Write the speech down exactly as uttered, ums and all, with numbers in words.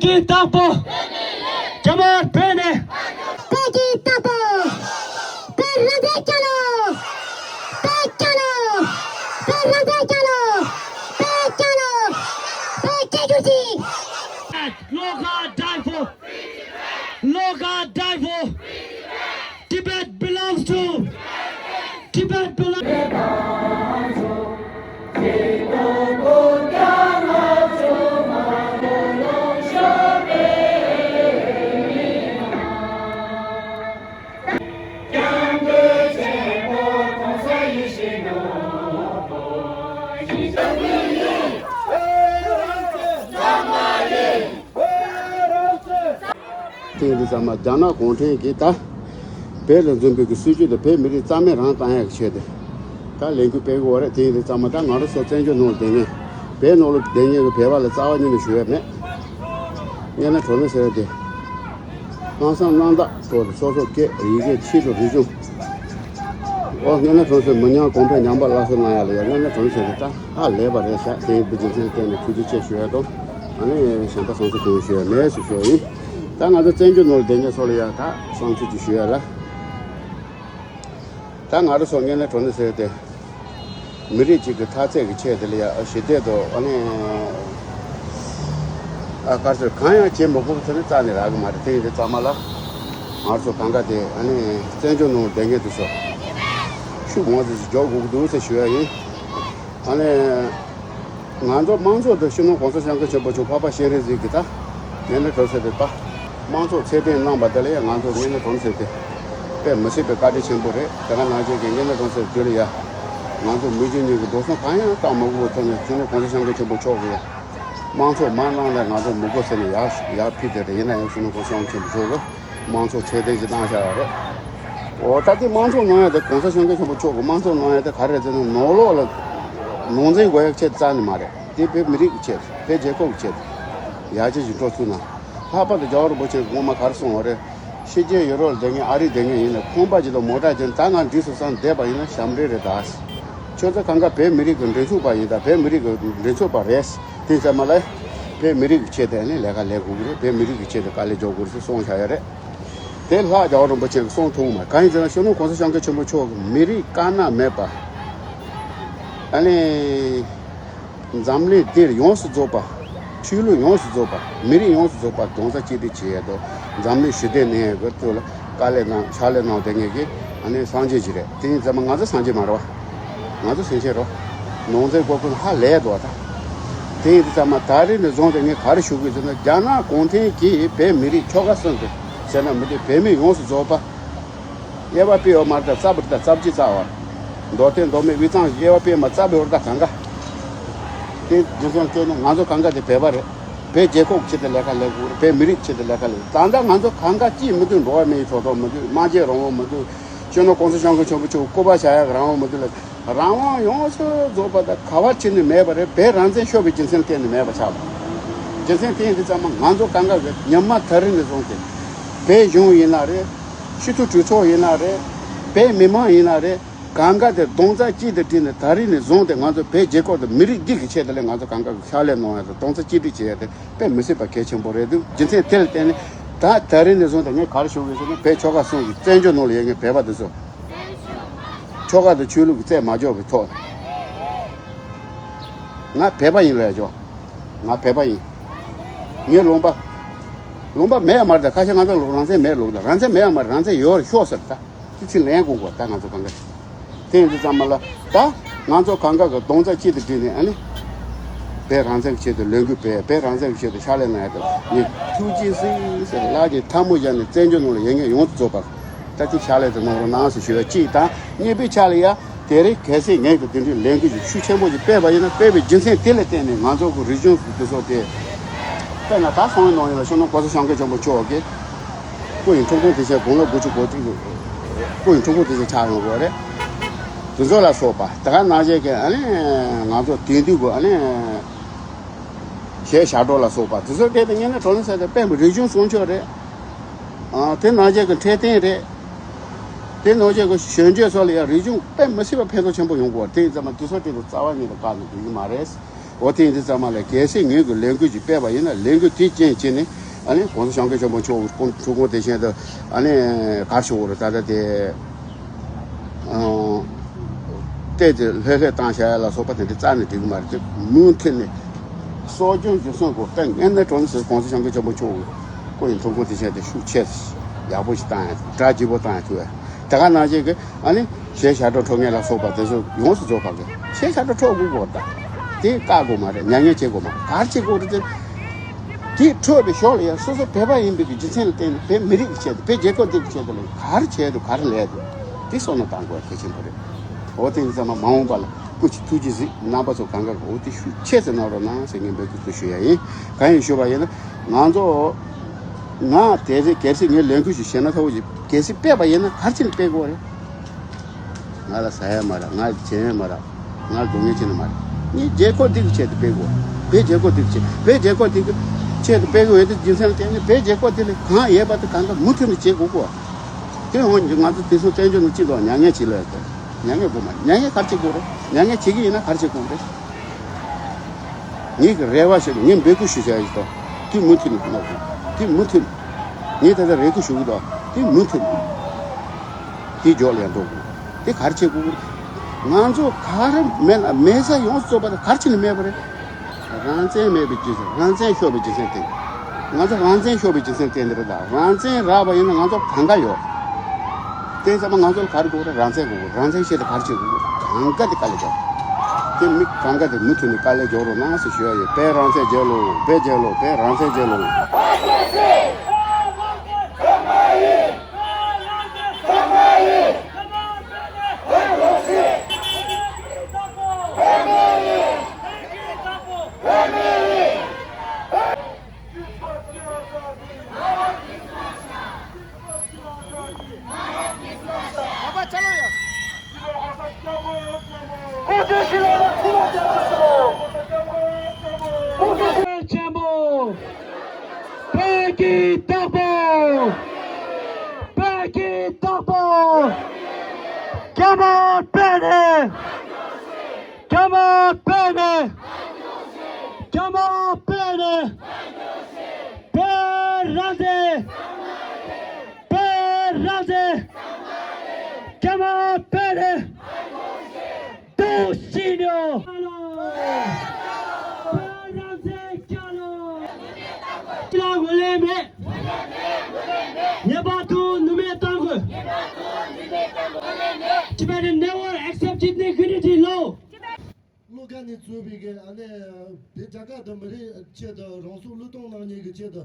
ཀྱི་བདག་པོ། རྒྱ་དམར་བོད་ནས། བོད་ཀྱི་བདག་པོ། བོད་རང་བཙན་རྒྱལ་ལོ། བོད་རྒྱལ་ལོ། བོད་རང་བཙན་རྒྱལ་ལོ། བོད་རྒྱལ་ལོ། བོད་རྒྱལ་གྱུར་ཅིག། Local die for. Local die for. Tibet belongs to. Tibet belongs. དེ་ཡིན་དུས་ཙམ་མ་རྒྱ་ནག་གུང་ཁྲན་གྱིས་ད་བོད་ལ་འཛིན་པའི་གི་སྲིད་ཇུས་དེ་བོད་མི་རིགས་རྩ་མེད་རང་བཏང་ཡག་གི་ཆེད་དུ་ད་ལས་འགུལ་སྤེལ་གི་ཡོད་རེད། དེ་ཡིན་དུས་ཙམ་མ་ད་ང་རང་ཚོ་བཙན་བྱོལ་ནང་ལ་བསྡད་མཁན་བོད་ནང་ལ་བསྡད་མཁན་གྱི་བོད་པ་ལ་རྩ་བ་ཉིད་ནས་ཞུ་ཡག་མེད། དངོས་གནས་དྲང་གནས་ཟེར་ཡག་དེ། ལྷག་བསམ་རྣམ་དག་ཐོག་ཏུ་སོ་སོ་སྐད་ཡི་གེ་ཆེད་དུ་རིག་གཞུང་། ཨོ་དངོས་གནས་དྲང་གནས་མི་ཉམས་གོང་འཕེལ་ཉམས་པ་སླར་གསོ་གནང་ཡག་ལ་ཡང་དངོས་གནས་དྲང་གནས་ཟེར་ཏེ་ད་ཧ་ལས་པ་རེད་ཤག་དེ་ཡིན་དུས་རྒྱུ་མཚན་བརྟེན་ནས་ཐུགས་རྗེ་ཆེ་ཞུ་ཡག་དང་ཨ་ནི་གཞན་པ་བསམ་ཚུལ་གང་ཞུ་ཡག་མེད་ཟེར་ཞུ་ཡག་ཡིན། ད་ང་ཚོ་བཙན་བྱོལ་ནང་ལ་བསྡད་མཁན་ཚོ་ལ་ཡང་ད་བསམ་ཚུལ་ཅིག་ཞུ་ཡག་ལ། ད་ང་རང་ཚོ་དངོས་གནས་དྲང་གནས་ཟེར་ཏེ། མི་རིགས་གཅིག་གི་འཐབ་རྩོད་ཀྱི་ཆེད་དེ་ལ་ཡ་ཞི་བདེ་དང་ཨ་ནི་ཨ་དཀར་ཟེར་གང་ཡང་བྱེད་མི་དགོས་ཟེར་ནས་རྩ་ནས་རག་གི་མ་རེད། དེ་ཡིན་དུས་ཙམ་མ་ལ་ང་ཚོ་གང་ག་དེ་ཨ་ནི་བཙན་བྱོལ་ནང་བསྡད་མཁན་དེ་ཚོ་ཤུགས་མང་ཙམ་ཞིག་རྒྱག་དགོས་ཀྱི་འདུག་ཟེར་ཞུ་ཡ་ཡིན། ཨ་ནི། ང་ཚོ་དམངས་གཙོ་དང་སྤྱི་ནོར་༸གོང་ས་༸སྐྱབས་མགོན་ཆེན་པོ་མཆོག་འཕགས་པ་སྤྱན་རས་གཟིགས་ཀྱི་ད་ངན་ན་གྲོ་ཟེར་ཏེ་ད་དམངས་གཙོ་ཚད་ལྡན་གནང་པ་དེ་ལ་ཡང་ང་ཚོ་ངན་ན་གྲོ་ཟེར་ཏེ་དཔེ་མི་སྲིད་པའི་བཀའ་དྲིན་ཆེན་པོ་རེད། དེ་ག་ནང་བཞིན་གྱི་ངན་ན་གྲོ་ཟེར་དུས་ལ་ཡ་ང་ཚོ་མི་རྒྱུ་གཉིས་ཀྱི་འགྲོ་སོང་གང་ཡང་བཏང་མ་དགོས་པའི་ཐོག་ནས་སྤྱི་ནོར་༸གོང་ས་༸སྐྱབས་མགོན་ཆེན་པོ་མཆོག་གིས་ཡ་དམངས་གཙོ་མ་གནང་ན་ང་ཚོ་མི་དགོས་ཟེར་ནས་ཡར་ཡར་ཕུལ་ཏེ་རེད། ཡིན་ན་ཡང་སྤྱི་ནོར་༸གོང་ས་༸སྐྱབས་མགོན་ཆེན་པོ་མཆོག་གིས། དམངས་གཙོ་ཚད་ལྡན་ཞིག་བཏང་བཞག་ཡོད་རེད། འོ་ད་ལྟའི་དམངས་གཙོ་གནང་ཡ་དེ་༸གོང་ས་༸སྐྱབས་མགོན་ཆེན་པོ་མཆོག་གི་དམངས་གཙོ་གནང་ཡ་དེ་ག་རེ་རེད་ཟེར་ན་ནང་ལོགས་ལ་ནང་འཛིང་དགོས་ཡ་ཆེད་རྩ་ནས་མ་རེད། དེ་བོད་མི་རིགས་ཀྱི་ཆེད་བོད་རྒྱལ་ཁབ་ཀྱི་ཆེད་ཡར་རྒྱས་ཀྱི་འགྲོ་ཚུལ་ན་ལྷག་པར་དུ་རྒྱལ་བ་རིན་པོ་ཆེ་གི་སྔོན་མ་ག་རེ་གསུངས་པ་རེད། ཕྱི་རྒྱལ་ཡུ་རོབ་ལ་བསྡད་མཁན་ཨ་རིར་བསྡད་མཁན་ཡིན་ན་ཁང་པ་ཅིག་དང་མོ་ཊ་ཅིག་ད་ང་འགྲིག་སོང་བསམ་བསྡད་པ་ཡིན་ན་ཞབས་འདྲེན་རེད་ད། ཁྱོད་ཚོ་གང་ག་བོད་མི་རིགས་ཀྱི་མགྲིན་ཚབ་པ་ཡིན་ད་བོད་མི་རིགས་ཀྱི་མགྲིན་ཚབ་པ་རེད། དེ་ཚང་མ་ལ་བོད་མི་རིགས་ཀྱི་ཆེད་དུ་ནི་ལས་ཀ་ལས་དགོས་ཀྱི་རེད། བོད་མི་རིགས་ཀྱི་ཆེད་དུ་དཀའ་ལས་རྒྱག་དགོས་རེད་ཟེར་གསུངས་བཞག་ཡོད་རེད། དེ་ལྷག་རྒྱལ་བ་རིན་པོ་ཆེ་གིས་གསུངས་ཐུབ་མ་གང་ཡིན་ཟེར་ན་སྤྱི་ནོར་༸གོང་ས་༸སྐྱབས་མགོན་ཆེན་པོ་མཆོག་གིས་མི་རིགས་དཀར་ནག་མེད་པ། ཨ་ནི། འཛམ་གླིང་འདིར་ཡོངས་སུ་རྫོགས་པ། ཆོས་ལུགས་ཡོངས་སུ་རྫོགས་པ། མི་རིགས་ཡོངས་སུ་རྫོགས་པ་རྡོག་རྩ་གཅིག་སྒྲིལ་བྱེད་ཡས་དང་འཛམ་གླིང་ཞི་བདེ་གནས་ཡས་ཀྱི་ཐོག་ལ་དཀའ་ལས་གནང་ཕྱག་ལས་གནང་བསྡད་མཁན་གྱི་ཨ་ནི་སངས་རྒྱས་ཅིག་རེད། དེ་ཡིན་ཙང་མ་ང་ཚོ་སངས་རྒྱས་མ་རེད་བ། ང་ཚོ་སེམས་ཅན་རེད་བ། ནང་འཛིང་སྐོར་ཀུན་ཧ་ལས་འདུག་བ་ད། དེ་ཡིན་ཙང་མ་ད་རེས་ནས་བཟུང་སྟེ་ངས་ག་རེ་ཞུ་དགོས་ཟེར་ན་རྒྱ་ནག་གུང་ཁྲན་གྱིས་བོད་མི་རིགས་ཁྱོ་ག་གསུམ་དུ་ཟེར་ན་མི་འདུག་བོད་མི་ཡོངས་སུ་རྫོགས་པ། དབྱེ་བ་སྤེལ་ཡོད་མ་རེད་ད། རྩ་བ་རེད་ད། རྩ་བ་གཅིག་རྩ་བ་རེད། མདོ་སྟོད་མདོ་སྨད་དབུས་གཙང་དབྱེ་བ་སྤེལ་མ་རྩ་བའི་བར་ད་གང་ག་དེ་རྒྱུ་མཚན་བསྟན་ནས་ང་ཚོ་གང་ག་དེ་བོད་པ་རེད། བོད་རྒྱལ་ཁབ་ཆེད་དུ་ལས་ཀ་ལས་དགོས་རེད། བོད་མི་རིགས་ཆེད་དུ་ལས་ཀ་ལས། ད་ལྟ་ང་ཚོ་གང་ག་ཅིས་མི་འདུག་འགྲོ་བ་མིའི་ཐོབ་ཐང་མི་འདུག་སྨྲ་བརྗོད་རང་དབང་མི་འདུག་སྤྱི་ནོར་༸གོང་ས་༸སྐྱབས་མགོན་ཆེན་པོ་མཆོག་སྐུ་པར་བཞག་ཡག་རང་དབང་མི་འདུག་ལ། རང་དབང་ཡོངས་སུ་རྫོགས་པ་དང་ག་བ་ཕྱིན་ནས་མེད་པ་རེད། བོད་རང་བཙན་ཤོར་བའི་རྒྱུ་མཚན་གཏན་ནས་མེད་པ་ཆགས་པ། རྒྱུ་མཚན་དེ་ཡིན་དུས་ཙམ་མ་ང་ཚོ་གང་ག་གི་ཉི་མ་ད་རིང་ནས་བཟུང་སྟེ་བོད་གཞུང་ཡིན་ན་རེད། སྤྱི་འཐུས་གྲོས་ཚོགས་ཡིན་ན་རེད། བོད་མི་མང་ཡིན་ན་རེད། གང་ག་དེ་རྡོག་རྩ་གཅིག་ཏུ་བསྒྲིལ་ནས་ད་རིང་ནས་བཟུང་སྟེ་ང་ཚོ་བོད་རྒྱལ་ཁབ་དང་མི་རིགས་འདི་གི་ཆེད་དུ་ལས་ང་ཚོ་གང་ག་གི་ཕྱག་ལས་གནང་ཡ་དང་རྡོག་རྩ་གཅིག་སྒྲིལ་བྱེད་ཡ་དེ་དཔེ་མི་སྲིད་པ་གལ་ཆེན་པོ་རེད་འདུག་རྒྱུ་མཚན་དེ་ལ་བརྟེན་ནས་ད་ད་རིང་ནས་བཟུང་སྟེ་ངས་ག་རེ་ཞུ་དགོས་ཟེར་ན་བོད་ཁྱོ་ག་གསུམ་གྱི་བཙན་བྱོལ་ནང་ལ་ཡོད་མཁན་བོད་པ་འདི་ཚོ། ཁྱོ་ག་དང་ཆོས་ལུགས་ཀྱི་རྩད་མ་འཇོག་པའི་ཐོག་ནས། ང་བོད་པ་ཡིན་ལབ་ཡ་ཅོ། ང་བོད་པ་ཡིན། ངའི་ལུང་པ། ལུང་པ་མེད་ཡ་མ་རེད་ད། ཁ་ཤས་ང་ཚོ་ལུང་རང་བཙན་མེད་ལུགས་ད། རང་བཙན་མེད་ཡ་མ་རེད། རང་བཙན་ཡོད་རེད་ཤོག་ཟེར་ད། དེ་ཚིག་ལན་དགོས་གོ་ད་ང་ཚོ་གང་ག་རེད། དེ་ཡིན་དུས་ཙམ་མ་ལ་ད་ང་ཚོ་གང་ག་གི་རྡོག་རྩ་གཅིག་ཏུ་བསྒྲིལ་ནས་ཨ་ནི། བོད་རང་བཙན་གྱི་ཆེད་དུ་ལས་འགུལ་སྤེལ། བོད་རང་བཙན་གྱི་ཆེད་དུ་ཕྱག་ལས་གནང་ཡ་དང་ངས་ཐུགས་རྗེ་གཟིགས་ཟེར་ལག་གི་ཐལ་མོ་སྦྱར་ནས་བཙན་བྱོལ་ནང་ལ་ཡོད་མཁན་ཡོངས་སུ་རྫོགས་པ། ད་ཅི་ཕྱག་ལས་དེ་གནང་རོགས་གནང་ཟེར་ཞུ་བ་གཅིག་དང་། གཉིས་པའི་ཆ་ལ་ཡ་དེ་རིང་གལ་སྲིད་ངས་ཀྱི་དེ་འདྲའི་ལས་འགུལ་ཞིག་ཤུགས་ཆེན་པོ་ཞིག་སྤེལ་བ་ཡིན་ན་སྤེལ་བའི་རྒྱུ་མཚན་དེ་ལ་བརྟེན་ནས་ང་ཚོ་གི་རིག་གཞུང་དེ་ཚོ་དེ་དཔེར་ན་ད་སོང་བའི་ནང་ཡིན་ལ་ཤོ་ནོ་གོ་ས་ཤང་ཀེ་ཆེན་པོ་མཆོག་གིས་སྐུ་ཡི་འཁྲུངས་སྐར་དེ་ཆེད་དགུང་ལོ་དགུ་བཅུ་གོ་གཅིག་སྐུ་ཡི་འཁྲུངས་སྐར་དེ་ཆེད་ཆགས་ཡོང་དགོས་རེད། དེ་ཚོ་ལ་སོགས་པ་ད་ག་ནང་བཞིན་གྱི་ཨ་ནི་ང་ཚོ་དེང་དུས་ཀྱི་ཨ་ནི་གཞས་ཞབས་བྲོ་ལ་སོགས་པ་དེ་ཚོ་སྐད་དེ་ངས་ནི་གྲོ་ནི་ཟེར་ཏེ་དཔེ་མི་རིག་གཞུང་སྲུང་སྐྱོབ་རེད། ཨ་དེ་ནང་བཞིན་གྱི་འཕྲོད་བསྟེན་རེད། དེ་ནང་བཞིན་གྱི་གཞོན་སྐྱེས་ཚོ་ལ་ཡང་རིག་གཞུང་དཔེ་མི་སྲིད་པ་ཕན་ཐོགས་ཆེན་པོ་ཡོང་དགོས་པ་དེ་ཡིན་ཙང་མ་དེ་ཚོ་དེ་ཚོ་རྩ་བ་ཉིད་དུ་བཀག་ནས་འགྲོ་གི་མ་རེད། འོ་དེ་ཡིན་དུས་ཙམ་པ་ལ་གལ་སྲིད་ངེད་ཀྱི་ལས་འགུལ་ཅིག་སྤེལ་བ་ཡིན་ན་ལས་འགུལ་དེའི་རྐྱེན་བྱས་ནས་ཨ་ནི་༸གོང་ས་༸སྐྱབས་མགོན་ཆེན་པོ་མཆོག་གི་ཐུགས་དགོངས་དེ་བཞིན་དུ་ཨ་ནི་ག་རེ་ཞུ་དགོས་རེད། ད་ལྟ་དེ་ཨ་བལྟས་ཏེ་ལྷོད་ལྷོད་བཏང་བཞག་ཡ་ལ་སོགས་པ་དེ་འདྲ་རྩ་ནས་འགྲིག་གི་མ་རེད། དེ་མུ་མཐུད་ནས་གསོ་སྐྱོང་རྒྱུན་སྲུང་དགོས། དཔེ་ངན་ནས་གྲོངས་ནས་ཟེར་༸གོང་ས་༸སྐྱབས་མགོན་ཆེན་པོ་མཆོག་གི་སྐུ་ཡི་ཐུགས་དགོངས་དེ་བཞིན་དུ་ཤུགས་ཆེ་ཡག་པོ་ཞིག་བཏང་ཡ་སྒྲ་ལྗིད་པོ་བཏང་ཡ་ཐུབ་ཡ་དེ་ག་ནང་བཞིན་གྱི་ཨ་ནི་གཞས་ཞབས་བྲོ་འཁྲབ་མཁན་ལ་སོགས་པ་དེ་ཚོ་ཡོངས་སུ་རྫོགས་པ་གི་གཞས་ཞབས་བྲོ་འཁྲབ་དགོས་གོ། ད་དེ་བཀག་དགོས་མ་རེད། མྱ་ངན་བྱེད་དགོས་མ་རེད། ག་རེ་བྱེད་དགོས་རེད་དེ། དེ་འཁྲབ་པའི་ཞོར་ལ་ཡང་སོ་སོ་བོད་པ་ཡིན་པའི་གི་རྒྱུ་མཚན་ལ་བརྟེན་ནས་བོད་མི་རིགས་ཀྱི་ཆེད་དུ་བོད་རྒྱལ་ཁབ་འདི་གི་ཆེད་དུ་ལ་ག་རེ་བྱས་འདུག་ག་རེ་ལས་འདུག་དེ་བསམ་བློ་བཏང་དགོས་གལ་ཆེན་པོ་རེད། འོ་དེ་ཡིན་ཙང་མ་འོངས་པ་ལ་སྐུ་མཁྱེན་ཐུགས་རྗེ་གཟིགས། རྣམ་པ་ཚོ་གང་ག་འོ་དེ་ཤུགས་ཆེ་ཙམ་གནང་རོགས་གནང་ཟེར་ངས་འབོད་སྐུལ་དུ་ཞུ་ཡ་ཡིན། གང་ཡིན་ཞུས་པ་ཡིན་ན་ང་ཚོ་ང་དེ་རེད། གལ་སྲིད་ངས་ལས་འགུལ་ཞིག་བྱས་ན་ཐོག་ཅིག་གལ་སྲིད་སྤེལ་བ་ཡིན་ན་ག་རེ་བྱས་ནས་སྤེལ་དགོས་རེད། ང་ལ་ཟ་ཡ་མ་རག་ང་ལ་བྱེད་ཡ་མ་རག་ང་ལ་སྡུག་བསྔལ་བྱེད་ནི་མ་རེད། ངས་རྒྱལ་ཁབ་འདི་གི་ཆེད་དུ་སྤེལ་དགོས། བོད་རྒྱལ་ཁབ་འདི་གི་ཆེད། བོད་རྒྱལ་ཁབ་འདི་གི་ཆེད་དུ་སྤེལ་དགོས་ཡོད་དུས་རྒྱུ་མཚན་ལ་བརྟེན་ནས་བོད་རྒྱལ་ཁབ་འདི་ལ་གང་ཡོད་པ་དེ་གང་ག་མུ་མཐུད་ནས་བྱེད་དགོས་གོ། དེ་འོན་ཀྱང་ང་ཚོ་དེ་ཚོ་བཙན་བྱོལ་ནང་སྤྱི་ཚོགས་མྱ་ངན་བྱེད་ལ་ཡོད་དོ། མྱ་ངན་དགོས་མ་རེད། མྱ་ངན་ག་རེ་བྱེད་དགོས་རེད། མྱ་ངན་བྱེད་ཀྱི་ཡིན་ན་ག་རེ་བྱེད་དགོས་རེད། ངེད་ཀྱི་རེ་བ་ཞིག་ངས་འབོད་སྐུལ་ཞུ་བྱ་ཡིན་དོ། དེ་མུ་མཐུད་ནས་གནང་དགོས། དེ་མུ་མཐུད་ནས་ངས་ད་ལྟ་རེ་སྐུལ་ཞུ་གི་འདུག་དེ་མུ་མཐུད་ནས་དེ་མགྱོགས་ལ་ཡང་འགྲོ་དགོས། དེ་ག་རེ་བྱེད་དགོས་རེད། ང་ཚོ་ག་རེ་མེད་ལ་མེད་ས་ཡོངས་སུ་རྫོགས་པ་དེ་ག་རེ་བྱས་ནས་མེད་པ་རེད། རང་བཙན་མེད་པའི་རྒྱུ་མཚན། རང་བཙན་ཤོར་བའི་རྒྱུ་མཚན་དེ། ང་ཚོ་རང་བཙན་ཤོར་བའི་རྒྱུ་མཚན་དེ་འདི་རེད། ད་རང་བཙན་རག་པ་ཡིན་ན་ང་ཚོ་གང་ག་ཡོད། དེ་ཚང་མ་ང་ཚོ་ལ་ག་རེ་དགོས་རེད། རང་བཙན་དགོས། རང་བཙན་ཆེད་དུ་ག་རེ་བྱེད་དགོས། གང་ག་དེ་དཀའ་ལས་རྒྱག་དེ་མི་གང་ག་དེ་མུ་མཐུད་ནས་དཀའ་ལས་རྒྱག་རོགས་གནང་ཟེར་ཞུ་ཡ་ཡོད། བོད་རང་བཙན་རྒྱལ་ལོ། བོད་རྒྱལ་ལོ། བོད་རང་བཙན་རྒྱལ་ལོ། ཆེན་པོ། བོད་ཀྱི་བདག་པོ། བོད་ཀྱི་བདག་པོ། རྒྱ་དམར་ཕེབས་ནས། རྒྱ་དམར་ཕེབས་ནས། རྒྱ་དམར་ཕེབས་ནས། བོད་རང་བཙན། བོད་རང་བཙན། རྒྱ་དམར་ཕེབས་ནས། ཏུའུ་ཞི་ལིའུ། བོད་རང་བཙན་རྒྱལ་ལོ། ལ་ངོས་ལེན་མེད། ངེས་པར་དུ་ནུས་མེད་གཏང་དགོས། Tibetan never accept indigenous law. བློ་དགའ་ནས་གཙོས་པའི་གི་ཨ་ནི་དེ་རྒྱ་གར་དང་མི་རིགས་ཆེད་དུ་རང་སྲོག་བློས་གཏོང་གནང་མཁན་གྱི་ཆེད་དུ།